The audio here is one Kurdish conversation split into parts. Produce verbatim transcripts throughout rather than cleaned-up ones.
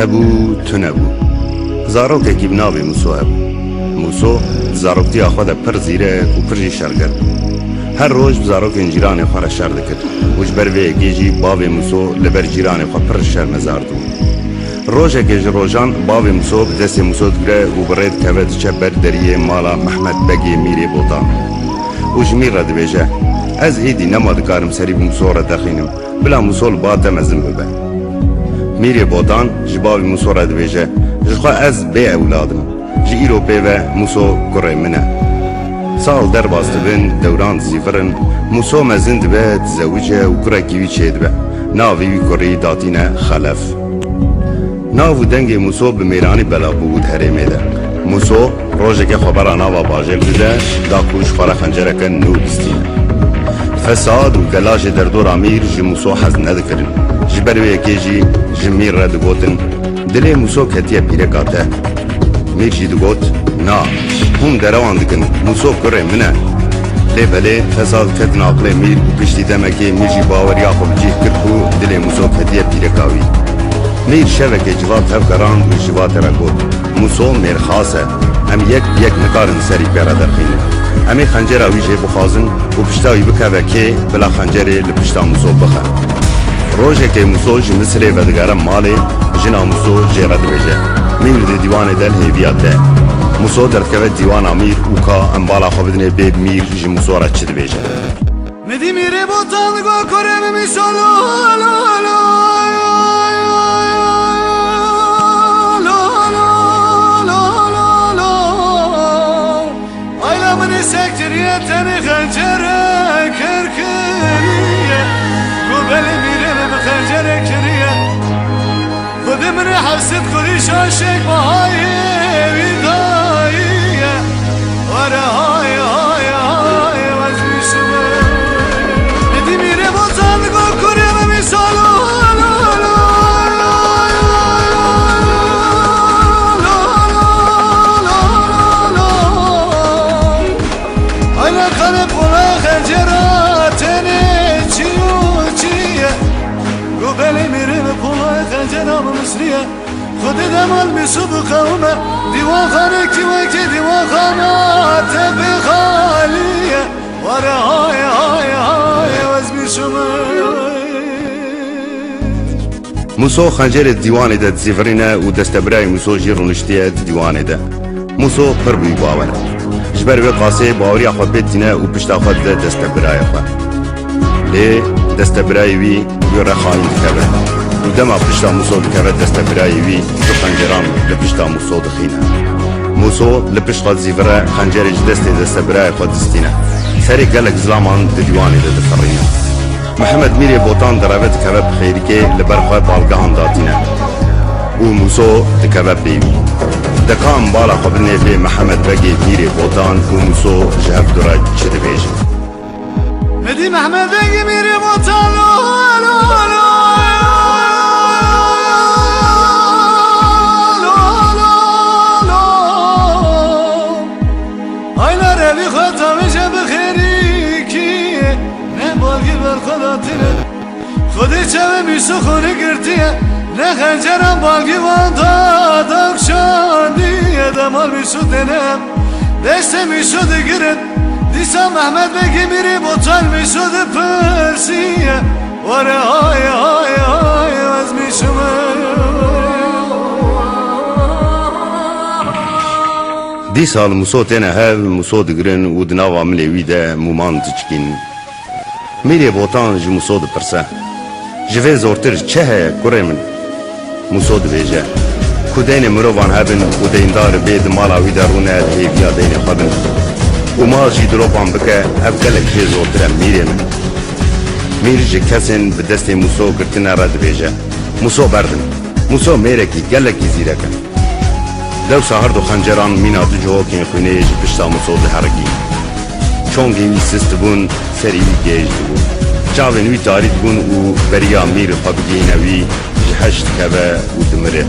Hebû, tune bû. Zarokekî bi navê Mûso hebû. Mûso di zaroktiya xwe de pir zîrek û pir jî şerger bû. Her roj bi zarokên cîranê xwe re şer dikir û ji ber vê yekê jî bavê Mûso li ber cîranê xwe pir şermezar dibû. Rojekê ji rojan bavê Mûso bi destê Mûso digire û bi rê dikeve diçe ber deriyê mala Mehmet Begê Mîrê Botan û ji Mîr re dibêje, "Ez êdî nema dikarim serî bi Mûso re derxînim. Bila Mûso li ba te mezin bibe." Mîrê Botan ji bavê Mûso re dibêje, "Ji xwe ez bê ewlad im. Ji îro pê ve Mûso kurê min e." Sal derbas dibin, dewran dizîvirin, Mûso mezin dibe, dizewice û kurekî wî çêdibe. Navê wî kurî datîne Xelef. Nav û dengê Mûso bi mêranî belav bûbû di herêmê de. Mûso rojeke xwe bera nava bajêr dide, da ku ji xwe re xencereke nû bistîne. Fesad û gelajê derdora Mîr ji Mûso hez nedikirin. Ji ber wê yekê jî ji Mîr re digotin, "Dilê Mûso ketiye pîreka te." Mîr jî digot, "Na, hûn derewan dikin, Mûso kurê min e." Lê belê fesad ketin aqilê Mîr û piştî demekê Mîr jî baweriya xwe bi cih kir ku dilê Mûso ketiye pîreka wî. Mîr şevekê civat hev gerand û ji civatê re got, "Mûso mêrxas e. Em yek bi yek nikarin serî pê re derxînin. Em ê xencera wî jê bixwazin û pişta wî bikeve kê, bila xencerê li pişta Mûso bixe." Rojekê Mûso ji Misirê vedigere malê, jina Mûso jê re dibêje, "Mîr di dîwanê de li hêviya te." Mûso derdikeve dîwana Mîr û ka, "Em bala xwe bidinê bê Mîr ji Mûso re çi dibêje." Midî Mîrê Botan digo, "Kurê min Mîso lo, lo, lo, lo, lo." Ayla min ê sekiriye, tenê xencere kir kiriye. Ku belê Mîrê min bi xencere kiriye. Xwedê min ê hevsit, xwedî şaşek bahayê wî dayiye. Were hay hay hay, ez bîşim. Êdî Mîrê Botan digo, "Kurê min Mîso lo, lo, lo." Ayna kare pola xencera tenê çi û çi ye. Go belê Mîrê min pola xencera min misliye. Xwedê demal Mîso biqewime. Dîwanxanekî weke dîwanxana te bê xaliye. Were hay hay hay, ez bîşim. Mûso xencerê di dîwanê de dizîvirîne û destebirayê Mûso jî rûniştiye di dîwanê de. Mûso pir bi wî bawer e. Ji ber wê qasê baweriya xwe pê tîne û pişta xwe dide destebirayê xwe. Lê destebirayê wî wî re xayîn dikeve û dema pişta Mûso dikeve destebirayê wî du xenceran li pişta Mûso dixîne. Mûso li pişt xwe dizîvire, xencerê ji destê destebirayê xwe distîne. Serê gelek zilaman di dîwanê de difirîne. Mihemed Mîrê Botan direve dikeve bi xêrikê li ber xwe balgehan datîne û Mûso dikeve pê wî. Deka em bala xwe bidinê pê Mihemed Begê Mîrê Botan û Mûso ji hev du re çi dibêjin. Hêdî Mihemed Begê Mîrê Botan lo, lo, lo, lo, lo, lo. Ayna revî xwe tavêje bi xêrîkî, ne balgî ber xwe datîne. Xwedê çavê Mîso xwe girtiye, ne xencera balgî van da dakşandiye, demal Mîso têne. Destê Mîso digirin, dîsa Mehmet Begê Mîrê Botan Mîso dipirsiye. Were hay hay hay, ez Mîso me. Dîsa li Mûso têne hev, Mûso digirin û di nava milê wî de mûman diçikînin. Mîrê Botan ji Mûso dipirse, "Ji vê zortir çi heye kurê min?" Mûso dibêje, "Ku deynê mirovan hebin û deyndar bê di mala wî de rûne li hêviya deynê xwe bin û mal jî dilopan bike, ev gelek jê zortir e mîrê min." Mîr ji kesên bi destê Mûso girtine re dibêje, "Mûso berdin. Mûso mêrekî gelekî zîrek e." Dewsa her du xenceran mîna du cihokên xwînê ji pişta Mûso diherikî. Çongên wî sis dibûn, serî wî gêj dibû. Çavên wî tarî dibûn û beriya Mîr xwe bigihîne wî, ji heş dikeve û dimire.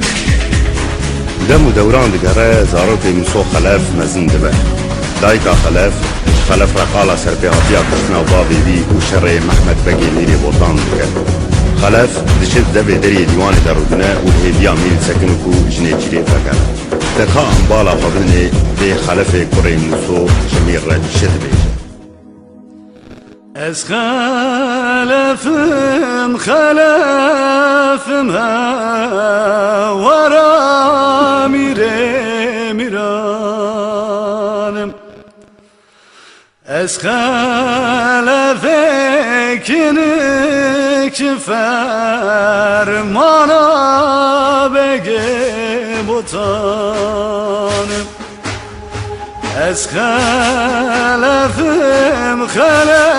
Dem û dewran digere, zarokê Mûso Xelef mezin dibe. Dayika Xelef, ji Xelef re qala serpêhatiya kuştina bavê wî û şerê Mehmet Begê Mîrê Botan dike. Xelef diçe di devê deriyê dîwanê de rûdine û hêviya Mîr Sekin û ku jinê Cîlê vegere. Te ka em bala xwe bidinê vê Xelefê kurê Mûso ji Mîr re çi dibêje? Ez xelefim, xelefim, hewara Mîrê Mîranim. Ez xelefê kinik ji fermana Begê Botanim. Ez xelefim, xelef